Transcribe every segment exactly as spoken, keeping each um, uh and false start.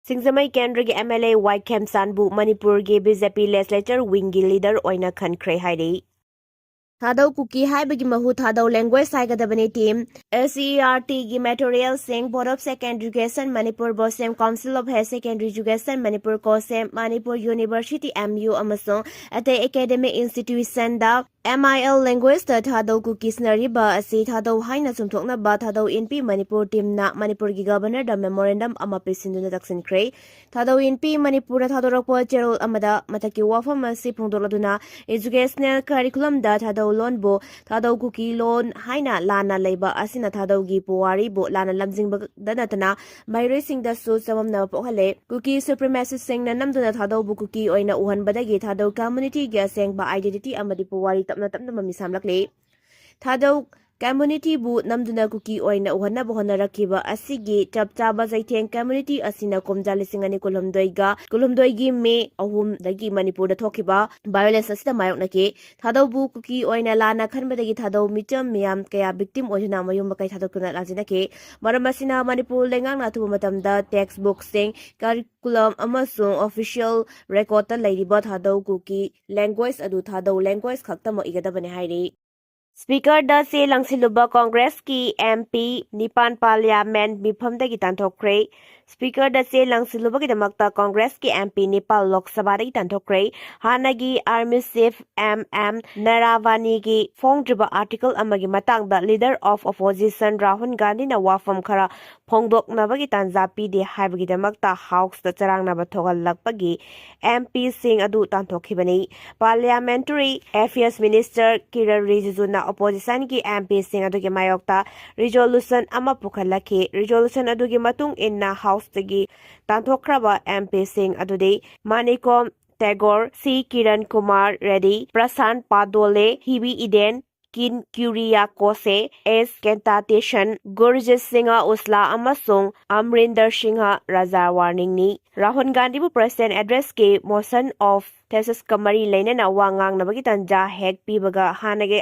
ꯁꯤꯡꯖꯃꯩ ꯀꯦꯟꯗ꯭ꯔꯒꯤ M L A ꯋꯥꯏꯈꯦꯝꯆꯥꯟꯕꯨ ꯃꯅꯤꯄꯨꯔꯒꯤ B J P Legislature Wingꯒꯤ leader ꯑꯣꯏꯅ ꯈꯟꯈ꯭ꯔꯦ ꯍꯥꯏꯔꯤ꯫ ꯊꯥꯗꯧ ꯀꯨꯀꯤ ꯍꯥꯏꯕꯒꯤ ꯃꯍꯨꯠ ꯊꯥꯗꯧ language ꯍꯥꯏꯒꯗꯕꯅꯤ꯫ Team S E R Tꯒꯤ materialꯁꯤꯡ Board of Secondary Education Manipur, BOSEM, Council of Higher Secondary Education Manipur, COHSEM, Manipur University, M U ꯑꯃꯁꯨꯡ ꯑꯇꯩ academic institutionꯗ M I L languageꯇ ꯊꯥꯗꯧ ꯀꯨꯀꯤ ꯁꯤꯖꯤꯟꯅꯔꯤꯕ ꯑꯁꯤ ꯊꯥꯗꯧ ꯍꯥꯏꯅ ꯆꯨꯝꯊꯣꯛꯅꯕ ꯊꯥꯗꯧ ꯏꯟꯄꯤ ꯃꯅꯤꯄꯨꯔ teamꯅ ꯃꯅꯤꯄꯨꯔꯒꯤ Governorꯗ memorandum ꯑꯃ ꯄꯤꯁꯤꯟꯗꯨꯅ ꯇꯛꯁꯤꯟꯈ꯭ꯔꯦ꯫ ꯊꯥꯗꯧ ꯏꯟꯄꯤ ꯃꯅꯤꯄꯨꯔꯅ ꯊꯥꯗꯣꯔꯛꯄ ꯆꯦꯔꯣꯜ ꯑꯃꯗ ꯃꯊꯛꯀꯤ ꯋꯥꯐꯝ ꯑꯁꯤ ꯐꯣꯡꯗꯣꯛꯂꯗꯨꯅ educational curriculumꯗ ꯊꯥꯗꯧ ꯂꯣꯟꯕꯨ ꯊꯥꯗꯧ ꯀꯨꯀꯤ ꯂꯣꯟ ꯍꯥꯏꯅ ꯂꯥꯟꯅ ꯂꯩꯕ ꯑꯁꯤꯅ ꯊꯥꯗꯧꯒꯤ ꯄꯨꯋꯥꯔꯤꯕꯨ ꯂꯥꯟꯅ ꯂꯝꯖꯤꯡꯕꯗ ꯅꯠꯇꯅ ꯃꯍꯩꯔꯣꯏꯁꯤꯡꯗꯁꯨ ꯆꯃꯝꯅꯕ ꯄꯣꯛꯍꯜꯂꯦ꯫ ꯀꯨꯀꯤ supremacistꯁꯤꯡꯅ ꯅꯝꯗꯨꯅ ꯊꯥꯗꯧꯕꯨ ꯀꯨꯀꯤ ꯑꯣꯏꯅ ꯎꯍꯟꯕꯗꯒꯤ ꯊꯥꯗꯧ communityꯒꯤ ꯑꯁꯦꯡꯕ identity ꯑꯃꯗꯤ ꯄꯨꯋꯥꯔꯤ ꯇꯞꯅ ꯇꯞꯅ ꯃꯃꯤ ꯁꯥꯝꯂꯛꯂꯤ꯫ ꯊꯥꯗꯧ communityꯕꯨ ꯅꯝꯗꯨꯅ ꯀꯨꯀꯤ ꯑꯣꯏꯅ ꯎꯍꯟꯅꯕ ꯍꯣꯠꯅꯔꯛꯈꯤꯕ ꯑꯁꯤꯒꯤ ꯆꯞ ꯆꯥꯕ ꯆꯩꯊꯦꯡ community ꯑꯁꯤꯅ ꯀꯨꯝꯖꯥ ꯂꯤꯁꯤꯡ ꯑꯅꯤ ꯀꯨꯟꯍꯨꯝꯗꯣꯏꯒ ꯀꯨꯟꯍꯨꯝꯗꯣꯏꯒꯤ May ꯑꯍꯨꯝꯗꯒꯤ ꯃꯅꯤꯄꯨꯔꯗ ꯊꯣꯛꯈꯤꯕ violence ꯑꯁꯤꯗ ꯃꯥꯌꯣꯛꯅꯈꯤ꯫ ꯊꯥꯗꯧꯕꯨ ꯀꯨꯀꯤ ꯑꯣꯏꯅ ꯂꯥꯟꯅ ꯈꯟꯕꯗꯒꯤ ꯊꯥꯗꯧ ꯃꯤꯆꯝ ꯃꯤꯌꯥꯝ ꯀꯌꯥ victim ꯑꯣꯏꯗꯨꯅ ꯃꯌꯨꯝ ꯃꯀꯩ ꯊꯥꯗꯣꯛꯇꯨꯅ ꯂꯥꯟꯖꯦꯟꯅꯈꯤ꯫ ꯃꯔꯝ ꯑꯁꯤꯅ ꯃꯅꯤꯄꯨꯔ ꯂꯩꯉꯥꯛꯅ ꯑꯊꯨꯕ ꯃꯇꯝꯗ textbookꯁꯤꯡ, curriculum ꯑꯃꯁꯨꯡ official recordꯇ ꯂꯩꯔꯤꯕ ꯊꯥꯗꯧ ꯀꯨꯀꯤ language ꯑꯗꯨ ꯊꯥꯗꯧ language ꯈꯛꯇꯃꯛ ꯏꯒꯗꯕꯅꯤ ꯍꯥꯏꯔꯤ꯫ Speakerꯗ ꯆꯦ ꯂꯪꯁꯤꯜꯂꯨꯕ Congressꯀꯤ M P ꯅꯤꯄꯥꯟ Parliament ꯃꯤꯐꯝꯗꯒꯤ ꯇꯥꯟꯊꯣꯛꯈ꯭ꯔꯦ꯫ Speakerꯗ ꯆꯦ ꯂꯪꯁꯤꯜꯂꯨꯕꯒꯤꯗꯃꯛꯇ Congressꯀꯤ M P ꯅꯤꯄꯥꯟ Lok Sabhaꯗꯒꯤ ꯇꯥꯟꯊꯣꯛꯈ꯭ꯔꯦ꯫ ꯍꯥꯟꯅꯒꯤ Army Chief M M Naravaniꯒꯤ ꯐꯣꯡꯗ꯭ꯔꯤꯕ article ꯑꯃꯒꯤ ꯃꯇꯥꯡꯗ Leader of Opposition ꯔꯥꯍꯨꯜ ꯒꯥꯟꯙꯤꯅ ꯋꯥꯐꯝ ꯈꯔ ꯐꯣꯡꯗꯣꯛꯅꯕꯒꯤ ꯇꯥꯟꯖꯥ ꯄꯤꯗꯦ ꯍꯥꯏꯕꯒꯤꯗꯃꯛꯇ Houseꯇ ꯆꯔꯥꯡꯅꯕ ꯊꯣꯛꯍꯜꯂꯛꯄꯒꯤ M Pꯁꯤꯡ ꯑꯗꯨ ꯇꯥꯟꯊꯣꯛꯈꯤꯕꯅꯤ꯫ Parliamentary Affairs Minister Kiren Rijijuna oppositionꯒꯤ M Pꯁꯤꯡ ꯑꯗꯨꯒꯤ ꯃꯥꯌꯣꯛꯇ resolution ꯑꯃ ꯄꯨꯈꯠꯂꯛꯈꯤ꯫ Resolution ꯑꯗꯨꯒꯤ ꯃꯇꯨꯡ ꯏꯟꯅ Houseꯇꯒꯤ ꯇꯥꯟꯊꯣꯛꯈ꯭ꯔꯕ M Pꯁꯤꯡ ꯑꯗꯨꯗꯤ Manickam Tagore, C Kiran Kumar Reddy, Prashant Padole, Hibi Eden, Dean Kuriakose, S ꯀꯦꯟꯇꯥꯇꯦꯁꯟ, ꯒꯨꯔꯖꯤꯠ ꯁꯤꯡꯍ ꯎꯁꯂꯥ ꯑꯃꯁꯨꯡ ꯑꯃꯔꯤꯟꯗꯔ ꯁꯤꯡꯍ ꯔꯥꯖꯥ ꯋꯥꯔꯅꯤꯡꯅꯤ꯫ ꯔꯥꯍꯨꯜ ꯒꯥꯟꯙꯤꯕꯨ President Addressꯀꯤ motion of thesidesꯀ ꯃꯔꯤ ꯂꯩꯅꯅ ꯋꯥ ꯉꯥꯡꯅꯕꯒꯤ ꯇꯥꯟꯖꯥ ꯍꯦꯛ ꯄꯤꯕꯒ ꯍꯥꯟꯅꯒꯤ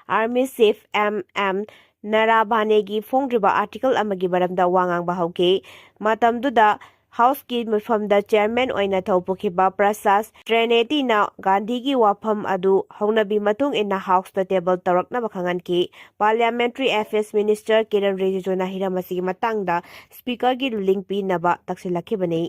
Army Chief M M ꯅꯔꯥꯚꯥꯅꯦꯒꯤ ꯐꯣꯡꯗ꯭ꯔꯤꯕ article ꯑꯃꯒꯤ ꯃꯔꯝꯗ ꯋꯥ ꯉꯥꯡꯕ ꯍꯧꯈꯤ꯫ ꯃꯇꯝꯗꯨꯗ House ꯀꯤ ꯃꯤꯐꯝꯗ Chairman ꯑꯣꯏꯅ ꯊꯧ ꯄꯨꯈꯤꯕ ꯄ꯭ꯔꯁꯥꯁ ꯇ꯭ꯔꯦꯅꯦꯇꯤꯅ ꯒꯥꯟꯙꯤꯒꯤ ꯋꯥꯐꯝ ꯑꯗꯨ ꯍꯧꯅꯕꯤ ꯃꯇꯨꯡ ꯏꯟꯅ House ꯇ table ꯇꯧꯔꯛꯅꯕ ꯈꯪꯍꯟꯈꯤ꯫ Parliamentary Affairs Minister Kiran ꯔꯤꯖꯤꯖꯨꯅ ꯍꯤꯔꯝ ꯑꯁꯤꯒꯤ ꯃꯇꯥꯡꯗ Speaker ꯒꯤ ꯔꯨꯂꯤꯡ ꯄꯤꯅꯕ ꯇꯛꯁꯤꯜꯂꯛꯈꯤꯕꯅꯤ꯫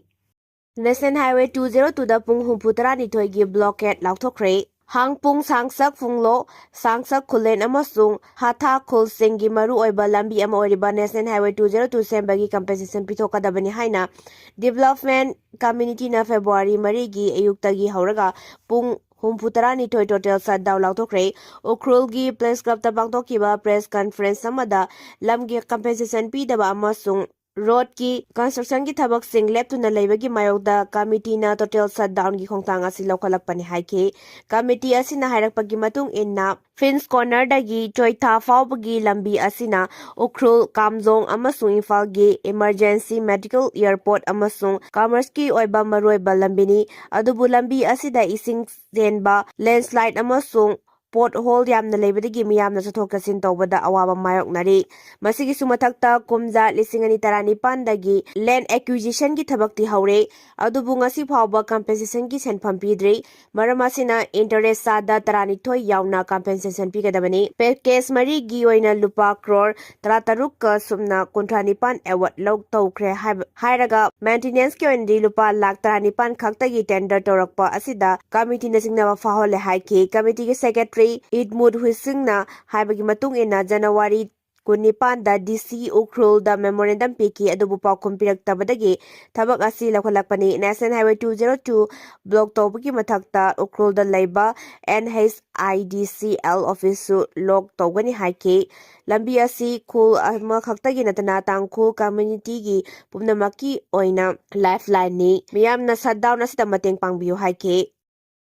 National Highway two zero two ꯗ ꯄꯨꯡ ꯍꯨꯝꯐꯨ ꯇꯔꯥꯅꯤꯊꯣꯏꯒꯤ blockade ꯂꯥꯎꯊꯣꯛꯈ꯭ꯔꯦ꯫ ꯍꯥꯡꯄꯨꯡ ꯁꯥꯡꯁꯛ ꯐꯨꯡꯂꯣ, ꯁꯥꯡꯁꯛ ꯈꯨꯂꯦꯟ ꯑꯃꯁꯨꯡ ꯍꯥꯊꯥ ꯈꯨꯜꯁꯤꯡꯒꯤ ꯃꯔꯨꯑꯣꯏꯕ ꯂꯝꯕꯤ ꯑꯃ ꯑꯣꯏꯔꯤꯕ National Highway two zero two ꯁꯦꯝꯕꯒꯤ compensation ꯄꯤꯊꯣꯛꯀꯗꯕꯅꯤ ꯍꯥꯏꯅ Development Committee ꯅ February ꯃꯔꯤꯒꯤ ꯑꯌꯨꯛꯇꯒꯤ ꯍꯧꯔꯒ ꯄꯨꯡ ꯍꯨꯝꯐꯨ ꯇꯔꯥꯅꯤꯊꯣꯏ total shutdown ꯂꯥꯎꯊꯣꯛꯈ꯭ꯔꯦ꯫ ꯎꯈ꯭ꯔꯨꯜꯒꯤ Press Club ꯇ ꯄꯥꯡꯊꯣꯛꯈꯤꯕ press conference ꯑꯃꯗ ꯂꯝꯒꯤ compensation ꯄꯤꯗꯕ ꯑꯃꯁꯨꯡ road ꯀꯤ construction ꯒꯤ ꯊꯕꯛꯁꯤꯡ ꯂꯦꯞꯇꯨꯅ ꯂꯩꯕꯒꯤ ꯃꯥꯌꯣꯛꯇ committee ꯅ total shutdown ꯒꯤ ꯈꯣꯡꯊꯥꯡ ꯑꯁꯤ ꯂꯧꯈꯠꯂꯛꯄꯅꯤ ꯍꯥꯏꯈꯤ꯫ Committee ꯑꯁꯤꯅ ꯍꯥꯏꯔꯛꯄꯒꯤ ꯃꯇꯨꯡ ꯏꯟꯅ, Prince Corner ꯗꯒꯤ ꯆꯣꯏꯊꯥ ꯐꯥꯎꯕꯒꯤ ꯂꯝꯕꯤ ꯑꯁꯤꯅ ꯎꯈ꯭ꯔꯨꯜ, ꯀꯥꯝꯖꯣꯡ ꯑꯃꯁꯨꯡ ꯏꯝꯐꯥꯜꯒꯤ emergency medical airport ꯑꯃꯁꯨꯡ commerce ꯀꯤ ꯑꯣꯏꯕ ꯃꯔꯨꯑꯣꯏꯕ ꯂꯝꯕꯤꯅꯤ꯫ ꯑꯗꯨꯕꯨ ꯂꯝꯕꯤ ꯑꯁꯤꯗ ꯏꯁꯤꯡ ꯆꯦꯟꯕ, landslide ꯑꯃꯁꯨꯡ pothole ꯌꯥꯝꯅ ꯂꯩꯕꯗꯒꯤ ꯃꯤꯌꯥꯝꯅ ꯆꯠꯊꯣꯛ ꯆꯠꯁꯤꯟ ꯇꯧꯕꯗ ꯑꯋꯥꯕ ꯃꯥꯌꯣꯛꯅꯔꯤ꯫ ꯃꯁꯤꯒꯤꯁꯨ ꯃꯊꯛꯇ, ꯀꯨꯝꯖꯥ ꯂꯤꯁꯤꯡ ꯑꯅꯤ ꯇꯔꯥꯅꯤꯄꯥꯟꯗꯒꯤ land acquisition ꯒꯤ ꯊꯕꯛꯇꯤ ꯍꯧꯔꯦ, ꯑꯗꯨꯕꯨ ꯉꯁꯤ ꯐꯥꯎꯕ compensation ꯒꯤ ꯁꯦꯟꯐꯝ ꯄꯤꯗ꯭ꯔꯤ꯫ ꯃꯔꯝ ꯑꯁꯤꯅ, interest ꯆꯥꯗ ꯇꯔꯥꯅꯤꯊꯣꯏ ꯌꯥꯎꯅ compensation ꯄꯤꯒꯗꯕꯅꯤ꯫ Package ꯃꯔꯤꯒꯤ ꯑꯣꯏꯅ ꯂꯨꯄꯥ crore ꯇꯔꯥꯇꯔꯨꯛꯀ ꯁꯨꯞꯅ ꯀꯨꯟꯊ꯭ꯔꯥ ꯅꯤꯄꯥꯟ award ꯂꯧ ꯇꯧꯈ꯭ꯔꯦ ꯍꯥꯏꯕ, ꯍꯥꯏꯔꯒ maintenance ꯀꯤ ꯑꯣꯏꯅꯗꯤ ꯂꯨꯄꯥ ꯂꯥꯈ ꯇꯔꯥꯅꯤꯄꯥꯟ ꯈꯛꯇꯒꯤ tender ꯇꯧꯔꯛꯄ ꯑꯁꯤꯗ committee ꯅ ꯆꯤꯡꯅꯕ ꯐꯥꯎꯍꯜꯂꯦ ꯍꯥꯏꯈꯤ꯫ Committee ꯒꯤ secretary ꯏꯗꯃꯨꯠ ꯍꯨꯏꯁꯤꯡꯅ ꯍꯥꯏꯕꯒꯤ ꯃꯇꯨꯡ ꯏꯟꯅ, ꯖꯅꯋꯥꯔꯤ ꯀꯨꯟꯅꯤꯄꯥꯟꯗ D C ꯎꯈ꯭ꯔꯨꯜꯗ memorandum ꯄꯤꯈꯤ, ꯑꯗꯨꯕꯨ ꯄꯥꯎꯈꯨꯝ ꯄꯤꯔꯛꯇꯕꯗꯒꯤ ꯊꯕꯛ ꯑꯁꯤ ꯂꯧꯈꯠꯂꯛꯄꯅꯤ꯫ National Highway two zero two block ꯇꯧꯕꯒꯤ ꯃꯊꯛꯇ ꯎꯈ꯭ꯔꯨꯜꯗ ꯂꯩꯕ N H I D C L office ꯁꯨ lock ꯇꯧꯒꯅꯤ ꯍꯥꯏꯈꯤ꯫ ꯂꯝꯕꯤ ꯑꯁꯤ ꯈꯨꯜ ꯑꯃꯈꯛꯇꯒꯤ ꯅꯠꯇꯅ ꯇꯥꯡꯈꯨꯜ community ꯒꯤ ꯄꯨꯝꯅꯃꯛꯀꯤ ꯑꯣꯏꯅ lifeline ꯅꯤ꯫ ꯃꯤꯌꯥꯝꯅ shutdown ꯑꯁꯤꯗ ꯃꯇꯦꯡ ꯄꯥꯡꯕꯤꯌꯨ ꯍꯥꯏꯈꯤ꯫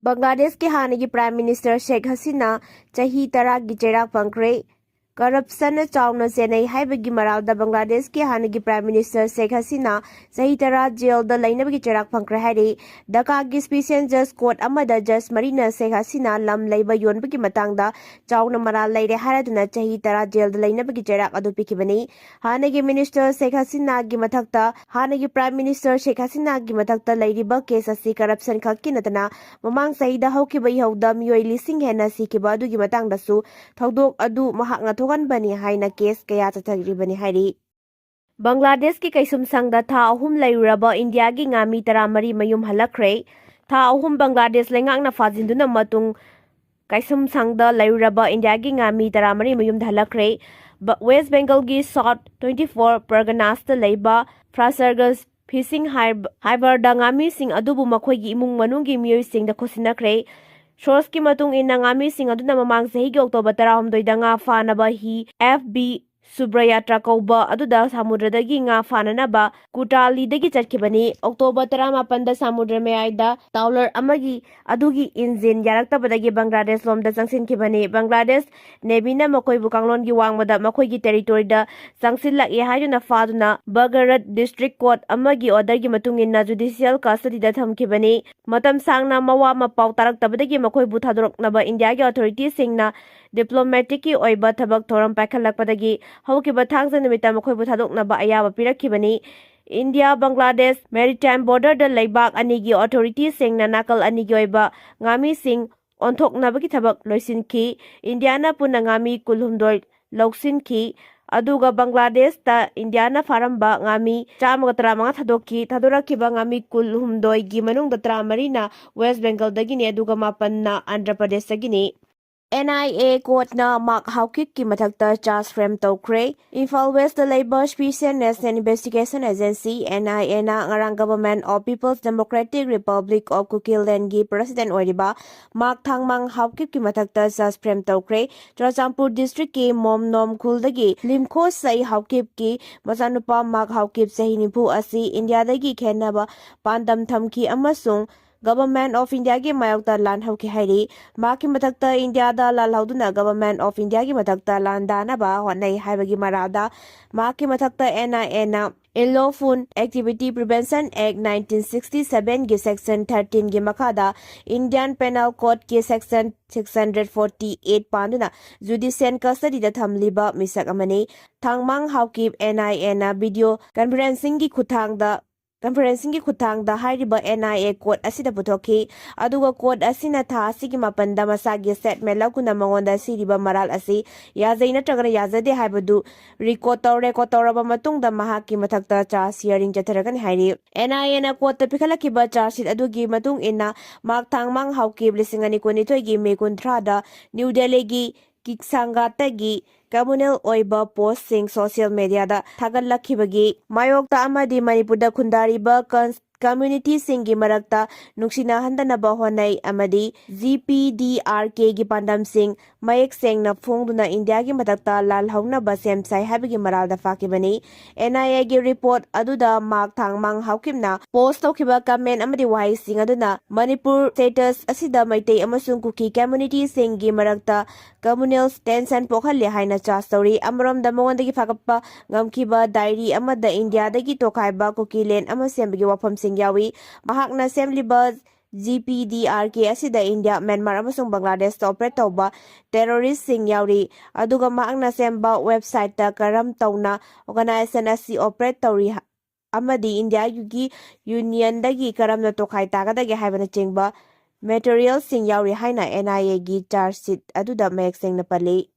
ꯕꯪꯒ꯭ꯂꯥꯗꯦꯁꯀꯤ ꯍꯥꯟꯅꯒꯤ Prime Minister ꯁꯦꯈ ꯍꯁꯤꯅꯥ ꯆꯍꯤ ꯇꯔꯥꯒꯤ ꯆꯩꯔꯥꯛ ꯐꯪꯈ꯭ꯔꯦ꯫ ꯀꯔꯞꯁꯟꯅ ꯆꯥꯎꯅ ꯆꯦꯟꯅꯩ ꯍꯥꯏꯕꯒꯤ ꯃꯔꯥꯜꯗ ꯕꯪꯒ꯭ꯂꯥꯗꯦꯁꯀꯤ ꯍꯥꯟꯅꯒꯤ Prime Minister ꯁꯦꯈ ꯍꯁꯤꯅꯥ ꯆꯍꯤ ꯇꯔꯥ ꯖꯦꯜꯗ ꯂꯩꯅꯕꯒꯤ ꯆꯩꯔꯥꯛ ꯐꯪꯈ꯭ꯔꯦ ꯍꯥꯏꯔꯤ꯫ ꯙꯥꯀꯥꯒꯤ Special Judge Court ꯑꯃꯗ ꯖꯖ ꯃꯔꯤꯅ ꯁꯦꯈ ꯍꯁꯤꯅꯥ ꯂꯝ ꯂꯩꯕ ꯌꯣꯟꯕꯒꯤ ꯃꯇꯥꯡꯗ ꯆꯥꯎꯅ ꯃꯔꯥꯜ ꯂꯩꯔꯦ ꯍꯥꯏꯔꯗꯨꯅ ꯆꯍꯤ ꯇꯔꯥ ꯖꯦꯜꯗ ꯂꯩꯅꯕꯒꯤ ꯆꯩꯔꯥꯛ ꯑꯗꯨ ꯄꯤꯈꯤꯕꯅꯤ꯫ ꯍꯥꯟꯅꯒꯤ Minister ꯁꯦꯈ ꯍꯁꯤꯅꯥꯒꯤ ꯃꯊꯛꯇ, ꯍꯥꯟꯅꯒꯤ Prime Minister ꯁꯦꯈ ꯍꯁꯤꯅꯥꯒꯤ ꯃꯊꯛꯇ ꯂꯩꯔꯤꯕ ꯀꯦꯁ ꯑꯁꯤ ꯀꯔꯞꯁꯟ ꯈꯛꯀꯤ ꯅꯠꯇꯅ ꯃꯃꯥꯡ ꯆꯍꯤꯗ ꯍꯧꯈꯤꯕ ꯏꯍꯧꯗ ꯃꯤꯑꯣꯏ ꯂꯤꯁꯤꯡ ꯍꯦꯟꯅ ꯁꯤꯈꯤꯕ ꯑꯗꯨꯒꯤ ꯃꯇꯥꯡꯗꯁꯨ ꯊꯧꯗꯣꯛ ꯑꯗꯨ ꯃꯍꯥꯛꯅ ꯊꯣꯛꯍꯟꯕꯅꯤ ꯍꯥꯏꯅ ꯀꯦꯁ ꯀꯌꯥ ꯆꯠꯊꯔꯤꯕꯅꯤ ꯍꯥꯏꯔꯤ꯫ ꯕꯪꯒ꯭ꯂꯥꯗꯦꯁꯀꯤ ꯀꯩꯁꯨꯝꯁꯪꯗ ꯊꯥ ꯑꯍꯨꯝ ꯂꯩꯔꯨꯔꯕ ꯏꯟꯗꯤꯌꯥꯒꯤ ꯉꯥꯃꯤ ꯇꯔꯥꯃꯔꯤ ꯃꯌꯨꯝ ꯍꯜꯂꯛꯈ꯭ꯔꯦ꯫ ꯊꯥ ꯑꯍꯨꯝ ꯕꯪꯒ꯭ꯂꯥꯗꯦꯁ ꯂꯩꯉꯥꯛꯅ ꯐꯥꯖꯤꯟꯗꯨꯅ ꯃꯇꯨꯡ ꯀꯩꯁꯨꯝꯁꯪꯗ ꯂꯩꯔꯨꯔꯕ ꯏꯟꯗꯤꯌꯥꯒꯤ ꯉꯥꯃꯤ ꯇꯔꯥꯃꯔꯤ ꯃꯌꯨꯝꯗ ꯍꯜꯂꯛꯈ꯭ꯔꯦ꯫ ꯕ-, West Bengalꯒꯤ South twenty four Parganasꯇ ꯂꯩꯕ Frasergus Fishing Harb-, Harbourꯗ ꯉꯥꯃꯤꯁꯤꯡ ꯑꯗꯨꯕꯨ ꯃꯈꯣꯏꯒꯤ ꯏꯃꯨꯡ ꯃꯅꯨꯡꯒꯤ ꯃꯤꯑꯣꯏꯁꯤꯡꯗ ꯈꯨꯠꯁꯤꯟꯅꯈ꯭ꯔꯦ꯫ Sourceꯀꯤ ꯃꯇꯨꯡ ꯏꯟꯅ, ꯉꯥꯃꯤꯁꯤꯡ ꯑꯗꯨꯅ ꯃꯃꯥꯡ ꯆꯍꯤꯒꯤ October ꯇꯔꯥꯍꯨꯝꯗꯣꯏꯗ ꯉꯥ ꯐꯥꯅꯕ ꯍꯤ F B Subrayatra ꯀꯧꯕ ꯑꯗꯨꯗ ꯁꯃꯨꯗ꯭ꯔꯗꯒꯤ ꯉꯥ ꯐꯥꯅꯅꯕ ꯀꯨꯇꯥꯂꯤꯗꯒꯤ ꯆꯠꯈꯤꯕꯅꯤ꯫ October ꯇꯔꯥꯃꯥꯄꯟꯗ ꯁꯃꯨꯗ꯭ꯔ ꯃꯌꯥꯏꯗ trawler ꯑꯃꯒꯤ ꯑꯗꯨꯒꯤ ꯏꯟꯖꯤꯟ ꯌꯥꯔꯛꯇꯕꯗꯒꯤ ꯕꯪꯒ꯭ꯂꯥꯗꯦꯁ ꯂꯣꯝꯗ ꯆꯪꯁꯤꯟꯈꯤꯕꯅꯤ꯫ ꯕꯪꯒ꯭ꯂꯥꯗꯦꯁ Navyꯅ ꯃꯈꯣꯏꯕꯨ ꯀꯥꯡꯂꯣꯟꯒꯤ ꯋꯥꯡꯃꯗ ꯃꯈꯣꯏꯒꯤ territoryꯗ ꯆꯪꯁꯤꯜꯂꯛꯑꯦ ꯍꯥꯏꯗꯨꯅ ꯐꯥꯗꯨꯅ Bagharat District Court ꯑꯃꯒꯤ orderꯒꯤ ꯃꯇꯨꯡ ꯏꯟꯅ judicial custodyꯗ ꯊꯝꯈꯤꯕꯅꯤ꯫ ꯃꯇꯝ ꯁꯥꯡꯅ ꯃꯋꯥ ꯃꯄꯥꯎ ꯇꯥꯔꯛꯇꯕꯗꯒꯤ ꯃꯈꯣꯏꯕꯨ ꯊꯥꯗꯣꯔꯛꯅꯕ ꯏꯟꯗꯤꯌꯥꯒꯤ authorityꯁꯤꯡꯅ diplomaticꯀꯤ ꯑꯣꯏꯕ ꯊꯕꯛ ꯊꯧꯔꯝ ꯄꯥꯏꯈꯠꯂꯛꯄꯗꯒꯤ ꯍꯧꯈꯤꯕ ꯊꯥꯡꯖ ꯅꯨꯃꯤꯠꯇ ꯃꯈꯣꯏꯕꯨ ꯊꯥꯗꯣꯛꯅꯕ ꯑꯌꯥꯕ ꯄꯤꯔꯛꯈꯤꯕꯅꯤ꯫ ꯏꯟꯗꯤꯌꯥ ꯕꯪꯒ꯭ꯂꯥꯗꯦꯁ maritime borderꯗ ꯂꯩꯕꯥꯛ ꯑꯅꯤꯒꯤ authorityꯁꯤꯡꯅ ꯅꯥꯀꯜ ꯑꯅꯤꯒꯤ ꯑꯣꯏꯕ ꯉꯥꯃꯤꯁꯤꯡ ꯑꯣꯟꯊꯣꯛꯅꯕꯒꯤ ꯊꯕꯛ ꯂꯣꯏꯁꯤꯟꯈꯤ꯫ ꯏꯟꯗꯤꯌꯥꯅ ꯄꯨꯟꯅ ꯉꯥꯃꯤ ꯀꯨꯟꯍꯨꯝꯗꯣꯏ ꯂꯧꯁꯤꯟꯈꯤ, ꯑꯗꯨꯒ ꯕꯪꯒ꯭ꯂꯥꯗꯦꯁꯇ ꯏꯟꯗꯤꯌꯥꯅ ꯐꯥꯔꯝꯕ ꯉꯥꯃꯤ ꯆꯥꯝꯃꯒ ꯇꯔꯥꯃꯉꯥ ꯊꯥꯗꯣꯛꯈꯤ꯫ ꯊꯥꯗꯣꯔꯛꯈꯤꯕ ꯉꯥꯃꯤ ꯀꯨꯟꯍꯨꯝꯗꯣꯏꯒꯤ ꯃꯅꯨꯡꯗ ꯇꯔꯥꯃꯔꯤꯅ West Bengalꯗꯒꯤꯅꯤ, ꯑꯗꯨꯒ ꯃꯥꯄꯟꯅ ꯑꯟꯙ꯭ꯔ ꯄ꯭ꯔꯗꯦꯁꯇꯒꯤꯅꯤ꯫ N I A courtꯅ ꯃꯥꯔꯛ ꯍꯥꯎꯀꯤꯞꯀꯤ ꯃꯊꯛꯇ charge frame ꯇꯧꯈ꯭ꯔꯦ꯫ ꯏꯝꯐꯥꯜ Westꯇ ꯂꯩꯕ Special National Investigation Agency, N I Aꯅ ꯉꯔꯥꯡ Government of People's Democratic Republic of Kukilandꯒꯤ President ꯑꯣꯏꯔꯤꯕ ꯃꯥꯔꯛ ꯊꯥꯡꯃꯥꯡ ꯍꯥꯎꯀꯤꯞꯀꯤ ꯃꯊꯛꯇ charge frame ꯇꯧꯈ꯭ꯔꯦ꯫ ꯆꯨꯔꯆꯥꯟꯄꯨꯔ Districtꯀꯤ ꯃꯣꯝꯅꯣꯝ ꯈꯨꯜꯗꯒꯤ ꯂꯤꯝꯈꯣ ꯁꯩ ꯍꯥꯎꯀꯤꯞꯀꯤ ꯃꯆꯥꯅꯨꯄꯥ ꯃꯥꯔꯛ ꯍꯥꯎꯀꯤꯞ ꯆꯍꯤ ꯅꯤꯐꯨ ꯑꯁꯤ ꯏꯟꯗꯤꯌꯥꯗꯒꯤ ꯈꯦꯟꯅꯕ ꯄꯥꯟꯗꯝ ꯊꯝꯈꯤ ꯑꯃꯁꯨꯡ Government of Indiaꯒꯤ ꯃꯥꯌꯣꯛꯇ ꯂꯥꯟ ꯍꯧꯈꯤ ꯍꯥꯏꯔꯤ꯫ ꯃꯍꯥꯛꯀꯤ ꯃꯊꯛꯇ ꯏꯟꯗꯤꯌꯥꯗ ꯂꯥꯜꯍꯧꯗꯨꯅ Government of Indiaꯒꯤ ꯃꯊꯛꯇ ꯂꯥꯟꯗꯥꯅꯕ ꯍꯣꯠꯅꯩ ꯍꯥꯏꯕꯒꯤ ꯃꯔꯥꯜꯗ ꯃꯍꯥꯛꯀꯤ ꯃꯊꯛꯇ N I Aꯅ Unlawful Activity Prevention Act nineteen sixty sevenꯒꯤ Section thirteenꯒꯤ ꯃꯈꯥꯗ Indian Penal Codeꯀꯤ Section six hundred forty eight ꯄꯥꯟꯗꯨꯅ judicial custodyꯗ ꯊꯝꯂꯤꯕ ꯃꯤꯁꯛ ꯑꯃꯅꯤ꯫ ꯊꯥꯡꯃꯥꯡ ꯍꯥꯎꯀꯤꯞ N I Aꯅ video conferencingꯒꯤ ꯈꯨꯠꯊꯥꯡꯗ conferencingꯒꯤ ꯈꯨꯠꯊꯥꯡꯗ ꯍꯥꯏꯔꯤꯕ N I A court ꯑꯁꯤꯗ ꯄꯨꯊꯣꯛꯈꯤ꯫ ꯑꯗꯨꯒ court ꯑꯁꯤꯅ ꯊꯥ ꯑꯁꯤꯒꯤ ꯃꯥꯄꯟꯗ ꯃꯁꯥꯒꯤ statement ꯂꯧꯗꯨꯅ ꯃꯉꯣꯟꯗ ꯁꯤꯔꯤꯕ ꯃꯔꯥꯜ ꯑꯁꯤ ꯌꯥꯖꯩ ꯅꯠꯇ꯭ꯔꯒꯅ ꯌꯥꯖꯗꯦ ꯍꯥꯏꯕꯗꯨ record ꯇꯧꯔꯦ꯫ Record ꯇꯧꯔꯕ ꯃꯇꯨꯡꯗ ꯃꯍꯥꯛꯀꯤ ꯃꯊꯛꯇ charge hearing ꯆꯠꯊꯔꯒꯅꯤ ꯍꯥꯏꯔꯤ꯫ N I Aꯅ courtꯇ ꯄꯤꯈꯠꯂꯛꯈꯤꯕ charge sheet ꯑꯗꯨꯒꯤ ꯃꯇꯨꯡ ꯏꯟꯅ ꯃꯍꯥꯛ ꯊꯥꯡꯃꯥꯡ ꯍꯥꯎꯀꯤꯞ ꯂꯤꯁꯤꯡ ꯑꯅꯤ ꯀꯨꯟꯅꯤꯊꯣꯏꯒꯤ May ꯀꯨꯟꯊ꯭ꯔꯥꯗ New Delhiꯒꯤ ꯀꯤꯛꯁꯥꯡꯒꯥꯠꯇꯒꯤ communal ꯑꯣꯏꯕ postꯁꯤꯡ social mediaꯗ ꯊꯥꯒꯠꯂꯛꯈꯤꯕꯒꯤ ꯃꯥꯌꯣꯛꯇ ꯑꯃꯗꯤ ꯃꯅꯤꯄꯨꯔꯗ ꯈꯨꯟꯗꯥꯔꯤꯕ con-, communityꯁꯤꯡꯒꯤ ꯃꯔꯛꯇ ꯅꯨꯡꯁꯤꯅꯍꯟꯗꯅꯕ ꯍꯣꯠꯅꯩ ꯑꯃꯗꯤ G P D R Kꯒꯤ ꯄꯥꯟꯗꯝꯁꯤꯡ ꯃꯌꯦꯛ ꯁꯦꯡꯅ ꯐꯣꯡꯗꯨꯅ ꯏꯟꯗꯤꯌꯥꯒꯤ ꯃꯊꯛꯇ ꯂꯥꯜꯍꯧꯅꯕ ꯁꯦꯝ ꯁꯥꯏ ꯍꯥꯏꯕꯒꯤ ꯃꯔꯥꯜꯗ ꯐꯥꯈꯤꯕꯅꯤ꯫ N I Aꯒꯤ report ꯑꯗꯨꯗ ꯃꯍꯥꯛ ꯊꯥꯡꯃꯥꯡ ꯍꯥꯎꯀꯤꯞꯅ post ꯇꯧꯈꯤꯕ comment ꯑꯃꯗꯤ ꯋꯥꯍꯩꯁꯤꯡ ꯑꯗꯨꯅ ꯃꯅꯤꯄꯨꯔ status ꯑꯁꯤꯗ ꯃꯩꯇꯩ ꯑꯃꯁꯨꯡ ꯀꯨꯀꯤ communityꯁꯤꯡꯒꯤ ꯃꯔꯛꯇ communal tension ꯄꯣꯛꯍꯜꯂꯦ ꯍꯥꯏꯅ charge ꯇꯧꯔꯤ꯫ ꯑꯃꯔꯣꯝꯗ ꯃꯉꯣꯟꯗꯒꯤ ꯐꯥꯒꯠꯄ ꯉꯝꯈꯤꯕ diary ꯑꯃꯗ ꯏꯟꯗꯤꯌꯥꯗꯒꯤ ꯇꯣꯈꯥꯏꯕ ꯀꯨꯀꯤꯂꯦꯟ ꯑꯃ ꯁꯦꯝꯕꯒꯤ ꯋꯥꯐꯝꯁꯤꯡ ꯌꯥꯎꯏ꯫ ꯃꯍꯥꯛꯅ ꯁꯦꯝꯂꯤꯕ G P D R K ꯑꯁꯤꯗ ꯏꯟꯗꯤꯌꯥ, ꯃ꯭ꯌꯥꯟꯃꯥꯔ ꯑꯃꯁꯨꯡ ꯕꯪꯒ꯭ꯂꯥꯗꯦꯁꯇ operate ꯇꯧꯕ terroristꯁꯤꯡ ꯌꯥꯎꯔꯤ꯫ ꯑꯗꯨꯒ ꯃꯍꯥꯛꯅ ꯁꯦꯝꯕ websiteꯇ ꯀꯔꯝ ꯇꯧꯅ organization ꯑꯁꯤ operate ꯇꯧꯔꯤ ꯍ-, ꯑꯃꯗꯤ ꯏꯟꯗꯤꯌꯥꯒꯤ unionꯗꯒꯤ ꯀꯔꯝꯅ ꯇꯣꯈꯥꯏ ꯇꯥꯒꯗꯒꯦ ꯍꯥꯏꯕꯅꯆꯤꯡꯕ materialꯁꯤꯡ ꯌꯥꯎꯔꯤ ꯍꯥꯏꯅ N I Aꯒꯤ charge sheet ꯑꯗꯨꯗ ꯃꯌꯦꯛ ꯁꯦꯡꯅ ꯄꯜꯂꯤ꯫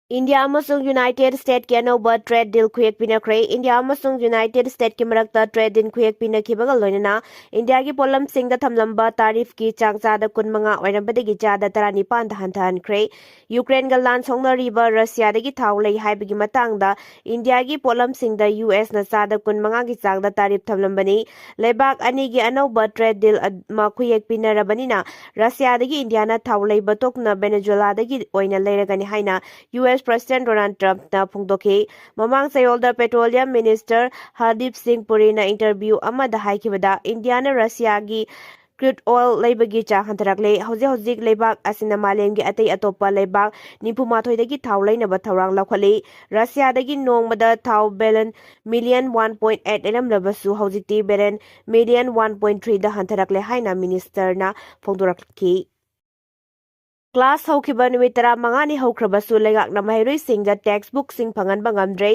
ꯏꯟꯗꯤꯌꯥ ꯑꯃꯁꯨꯡ United Stateꯀꯤ ꯑꯅꯧꯕ trade deal ꯈꯨꯌꯦꯛ ꯄꯤꯅꯈ꯭ꯔꯦ꯫ ꯏꯟꯗꯤꯌꯥ ꯑꯃꯁꯨꯡ United Stateꯀꯤ ꯃꯔꯛꯇ trade deal ꯈꯨꯌꯦꯛ ꯄꯤꯅꯈꯤꯕꯒ ꯂꯣꯏꯅꯅ ꯏꯟꯗꯤꯌꯥꯒꯤ ꯄꯣꯠꯂꯝꯁꯤꯡꯗ ꯊꯝꯂꯝꯕ tariffꯀꯤ ꯆꯥꯡ ꯆꯥꯗ ꯀꯨꯟꯃꯉꯥ ꯑꯣꯏꯔꯝꯕꯗꯒꯤ ꯆꯥꯗ ꯇꯔꯥꯅꯤꯄꯥꯟꯗ ꯍꯟꯊꯍꯟꯈ꯭ꯔꯦ꯫ ꯌꯨꯀ꯭ꯔꯦꯟꯒ ꯂꯥꯟ ꯁꯣꯛꯅꯔꯤꯕ ꯔꯁꯤꯌꯥꯗꯒꯤ ꯊꯥꯎ ꯂꯩ ꯍꯥꯏꯕꯒꯤ ꯃꯇꯥꯡꯗ ꯏꯟꯗꯤꯌꯥꯒꯤ ꯄꯣꯠꯂꯝꯁꯤꯡꯗ U Sꯅ ꯆꯥꯗ ꯀꯨꯟꯃꯉꯥꯒꯤ ꯆꯥꯡꯗ tariff ꯊꯝꯂꯝꯕꯅꯤ꯫ ꯂꯩꯕꯥꯛ ꯑꯅꯤꯒꯤ ꯑꯅꯧꯕ trade deal ꯑꯃ ꯈꯨꯌꯦꯛ ꯄꯤꯅꯔꯕꯅꯤꯅ ꯔꯁꯤꯌꯥꯗꯒꯤ ꯏꯟꯗꯤꯌꯥꯅ ꯊꯥꯎ ꯂꯩꯕ ꯇꯣꯛꯇꯨꯅ ꯚꯦꯅꯦꯖꯨꯋꯦꯂꯥꯗꯒꯤ ꯑꯣꯏꯅ ꯂꯩꯔꯒꯅꯤ ꯍꯥꯏꯅ U S President Donald Trumpꯅ ꯐꯣꯡꯗꯣꯛꯈꯤ꯫ ꯃꯃꯥꯡ ꯆꯌꯣꯜꯗ Petroleum Minister Hardeep Singh Puriꯅ interview ꯑꯃꯗ ꯍꯥꯏꯈꯤꯕꯗ, ꯏꯟꯗꯤꯌꯥꯅ ꯔꯁꯤꯌꯥꯒꯤ crude oil ꯂꯩꯕꯒꯤ ꯆꯥꯡ ꯍꯟꯊꯔꯛꯂꯦ꯫ ꯍꯧꯖꯤꯛ ꯍꯧꯖꯤꯛ ꯂꯩꯕꯥꯛ ꯑꯁꯤꯅ ꯃꯥꯂꯦꯝꯒꯤ ꯑꯇꯩ ꯑꯇꯣꯞꯄ ꯂꯩꯕꯥꯛ ꯅꯤꯐꯨ ꯃꯥꯊꯣꯏꯗꯒꯤ ꯊꯥꯎ ꯂꯩꯅꯕ ꯊꯧꯔꯥꯡ ꯂꯧꯈꯠꯂꯤ꯫ ꯔꯁꯤꯌꯥꯗꯒꯤ ꯅꯣꯡꯃꯗ ꯊꯥꯎ barrel million one point eight ꯂꯩꯔꯝꯂꯕꯁꯨ, ꯍꯧꯖꯤꯛꯇꯤ barrel million one point three ꯗ ꯍꯟꯊꯔꯛꯂꯦ ꯍꯥꯏꯅ ministerꯅ ꯐꯣꯡꯗꯣꯔꯛꯈꯤ꯫ Class ꯍꯧꯈꯤꯕ ꯅꯨꯃꯤꯠ ꯇꯔꯥꯃꯉꯥꯅꯤ ꯍꯧꯈ꯭ꯔꯕꯁꯨ, ꯂꯩꯉꯥꯛꯅ ꯃꯍꯩꯔꯣꯏꯁꯤꯡꯗ textbookꯁꯤꯡ ꯐꯪꯍꯟꯕ ꯉꯝꯗ꯭ꯔꯦ꯫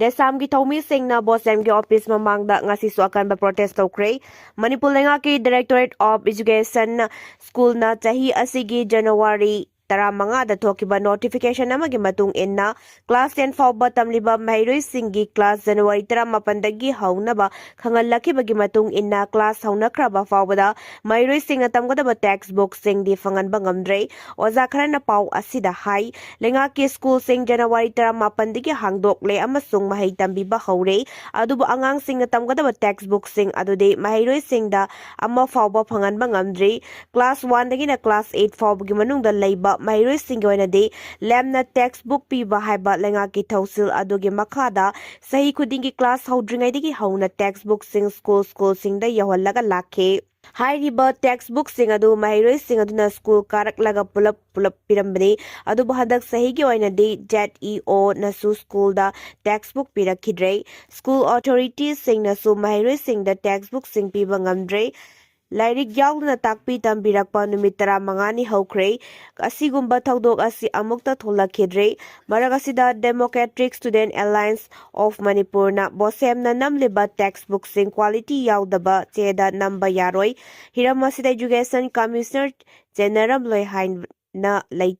ꯗꯦꯁꯥꯝꯒꯤ ꯊꯧꯃꯤꯁꯤꯡꯅ ꯕꯣꯁꯦꯝꯒꯤ office ꯃꯃꯥꯡꯗ ꯉꯁꯤꯁꯨ ꯑꯀꯟꯕ protest ꯇꯧꯈ꯭ꯔꯦ꯫ ꯃꯅꯤꯄꯨꯔ ꯂꯩꯉꯥꯛꯀꯤ Directorate of Education schoolꯅ ꯆꯍꯤ ꯑꯁꯤꯒꯤ January ꯇꯔꯥꯃꯉꯥꯗ ꯊꯣꯛꯈꯤꯕ notification ꯑꯃꯒꯤ ꯃꯇꯨꯡ ꯏꯟꯅ, class ten ꯐꯥꯎꯕ ꯇꯝꯂꯤꯕ ꯃꯍꯩꯔꯣꯏꯁꯤꯡꯒꯤ class January ꯇꯔꯥꯃꯥꯄꯟꯗꯒꯤ ꯍꯧꯅꯕ ꯈꯪꯍꯜꯂꯛꯈꯤꯕꯒꯤ ꯃꯇꯨꯡ ꯏꯟꯅ, class ꯍꯧꯅꯈ꯭ꯔꯕ ꯐꯥꯎꯕꯗ ꯃꯍꯩꯔꯣꯏꯁꯤꯡꯅ ꯇꯝꯒꯗꯕ textbookꯁꯤꯡꯗꯤ ꯐꯪꯍꯟꯕ ꯉꯝꯗ꯭ꯔꯦ꯫ ꯑꯣꯖꯥ ꯈꯔꯅ ꯄꯥꯎ ꯑꯁꯤꯗ ꯍꯥꯏ, ꯂꯩꯉꯥꯛꯀꯤ schoolꯁꯤꯡ January ꯇꯔꯥꯃꯥꯄꯟꯗꯒꯤ ꯍꯥꯡꯗꯣꯛꯂꯦ ꯑꯃꯁꯨꯡ ꯃꯍꯩ ꯇꯝꯕꯤꯕ ꯍꯧꯔꯦ, ꯑꯗꯨꯕꯨ ꯑꯉꯥꯡꯁꯤꯡꯅ ꯇꯝꯒꯗꯕ textbookꯁꯤꯡ ꯑꯗꯨꯗꯤ ꯃꯍꯩꯔꯣꯏꯁꯤꯡꯗ ꯑꯃ ꯐꯥꯎꯕ ꯐꯪꯍꯟꯕ ꯉꯝꯗ꯭ꯔꯤ꯫ Class oneꯗꯒꯤꯅ class eight ꯐꯥꯎꯕꯒꯤ ꯃꯅꯨꯡꯗ ꯂꯩꯕ ꯃꯍꯩꯔꯣꯏꯁꯤꯡꯒꯤ ꯑꯣꯏꯅꯗꯤ ꯂꯦꯝꯅ textbook ꯄꯤꯕ ꯍꯥꯏꯕ ꯂꯩꯉꯥꯛꯀꯤ ꯊꯧꯁꯤꯜ ꯑꯗꯨꯒꯤ ꯃꯈꯥꯗ ꯆꯍꯤ ꯈꯨꯗꯤꯡꯒꯤ class ꯍꯧꯗ꯭ꯔꯤꯉꯩꯗꯒꯤ ꯍꯧꯅ textbookꯁꯤꯡ school schoolꯁꯤꯡꯗ ꯌꯧꯍꯜꯂꯒ ꯂꯥꯛꯈꯤ꯫ ꯍꯥꯏꯔꯤꯕ textbookꯁꯤꯡ ꯑꯗꯨ ꯃꯍꯩꯔꯣꯏꯁꯤꯡ ꯑꯗꯨꯅ school ꯀꯥꯔꯛꯂꯒ ꯄꯨꯂꯞ ꯄꯨꯂꯞ ꯄꯤꯔꯝꯕꯅꯤ꯫ ꯑꯗꯨꯕꯨ ꯍꯟꯗꯛ ꯆꯍꯤꯒꯤ ꯑꯣꯏꯅꯗꯤ ZEOꯅꯁꯨ schoolꯗ textbook ꯄꯤꯔꯛꯈꯤꯗ꯭ꯔꯦ꯫ School authoritiesꯁꯤꯡꯅꯁꯨ ꯃꯍꯩꯔꯣꯏꯁꯤꯡꯗ textbookꯁꯤꯡ ꯄꯤꯕ ꯉꯝꯗ꯭ꯔꯦ꯫ ꯂꯥꯏꯔꯤꯛ ꯌꯥꯎꯗꯅ ꯇꯥꯛꯄꯤ ꯇꯝꯕꯤꯔꯛꯄ ꯅꯨꯃꯤꯠ ꯇꯔꯥꯃꯉꯥꯅꯤ ꯍꯧꯈ꯭ꯔꯦ꯫ ꯑꯁꯤꯒꯨꯝꯕ ꯊꯧꯗꯣꯛ ꯑꯁꯤ ꯑꯃꯨꯛꯇ ꯊꯣꯛꯂꯛꯈꯤꯗ꯭ꯔꯦ꯫ ꯃꯔꯛ ꯑꯁꯤꯗ Democratic Student Alliance of Manipurꯅ ꯕꯣꯁꯦꯝꯅ ꯅꯝꯂꯤꯕ textbookꯁꯤꯡ quality ꯌꯥꯎꯗꯕ ꯆꯦꯗ ꯅꯝꯕ ꯌꯥꯔꯣꯏ꯫ ꯍꯤꯔꯝ ꯑꯁꯤꯗ Education Commissioner ꯆꯦꯟꯅꯔꯝꯂꯣꯏ ꯍꯥꯏꯅ ꯂꯩꯇꯦ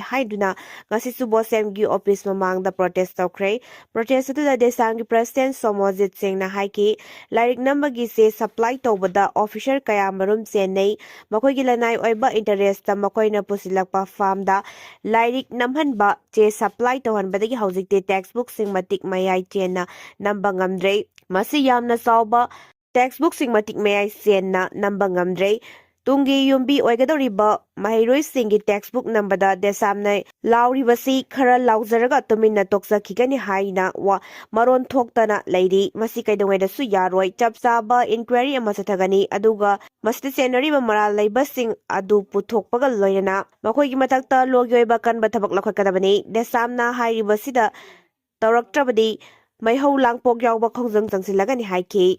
ꯍꯥꯏꯗꯨꯅ ꯉꯁꯤꯁꯨ ꯕꯣꯁꯦꯝꯒꯤ office ꯃꯃꯥꯡꯗ protest ꯇꯧꯈ꯭ꯔꯦ꯫ Protest ꯑꯗꯨꯗ ꯗꯦꯁꯥꯝꯒꯤ President ꯁꯣꯃꯣꯖꯤꯠ ꯁꯤꯡꯅ ꯍꯥꯏꯈꯤ, ꯂꯥꯏꯔꯤꯛ ꯅꯝꯕꯒꯤ ꯆꯦ supply ꯇꯧꯕꯗ officer ꯀꯌꯥ ꯃꯔꯨꯝ ꯆꯦꯟꯅꯩ꯫ ꯃꯈꯣꯏꯒꯤ ꯂꯅꯥꯏ ꯑꯣꯏꯕ interestꯇ ꯃꯈꯣꯏꯅ ꯄꯨꯁꯤꯜꯂꯛꯄ firmꯗ ꯂꯥꯏꯔꯤꯛ ꯅꯝꯍꯟꯕ, ꯆꯦ supply ꯇꯧꯍꯟꯕꯗꯒꯤ ꯍꯧꯖꯤꯛꯇꯤ textbookꯁꯤꯡ ꯃꯇꯤꯛ ꯃꯌꯥꯏ ꯆꯦꯟꯅ ꯅꯝꯕ ꯉꯝꯗ꯭ꯔꯦ꯫ ꯃꯁꯤ ꯌꯥꯝꯅ ꯆꯥꯎꯕ textbookꯁꯤꯡ ꯃꯇꯤꯛ ꯃꯌꯥꯏ ꯆꯦꯟꯅ ꯅꯝꯕ ꯉꯝꯗ꯭ꯔꯦ꯫ ꯇꯨꯡꯒꯤ ꯌꯨꯝꯕꯤ ꯑꯣꯏꯒꯗꯧꯔꯤꯕ ꯃꯍꯩꯔꯣꯏꯁꯤꯡꯒꯤ ꯇꯦꯛꯁꯕꯨꯛ ꯅꯝꯕꯗ ꯗꯦꯁꯥꯝꯅ ꯂꯥꯎꯔꯤꯕꯁꯤ ꯈꯔ ꯂꯥꯎꯖꯔꯒ ꯇꯨꯃꯤꯟꯅ ꯇꯣꯛꯆꯈꯤꯒꯅꯤ ꯍꯥꯏꯅ ꯋꯥ ꯃꯔꯣꯟ ꯊꯣꯛꯇꯅ ꯂꯩꯔꯤ꯫ ꯃꯁꯤ ꯀꯩꯗꯧꯉꯩꯗꯁꯨ ꯌꯥꯔꯣꯏ꯫ ꯆꯞ ꯆꯥꯕ ꯏꯟꯀ꯭ꯋꯥꯏꯔꯤ ꯑꯃ ꯆꯠꯊꯒꯅꯤ, ꯑꯗꯨꯒ ꯃꯁꯤꯗ ꯆꯦꯟꯅꯔꯤꯕ ꯃꯔꯥꯜ ꯂꯩꯕꯁꯤꯡ ꯑꯗꯨ ꯄꯨꯊꯣꯛꯄꯒ ꯂꯣꯏꯅꯅ ꯃꯈꯣꯏꯒꯤ ꯃꯊꯛꯇ ꯂꯣꯒꯤ ꯑꯣꯏꯕ ꯀꯟꯕ ꯊꯕꯛ ꯂꯧꯈꯠꯀꯗꯕꯅꯤ꯫ ꯗꯦꯁꯥꯝꯅ ꯍꯥꯏꯔꯤꯕꯁꯤꯗ ꯇꯧꯔꯛꯇ꯭ꯔꯕꯗꯤ ꯃꯩꯍꯧ ꯂꯥꯡꯄꯣꯛ ꯌꯥꯎꯕ ꯈꯣꯡꯖꯪ ꯆꯪꯁꯤꯜꯂꯒꯅꯤ ꯍꯥꯏꯈꯤ꯫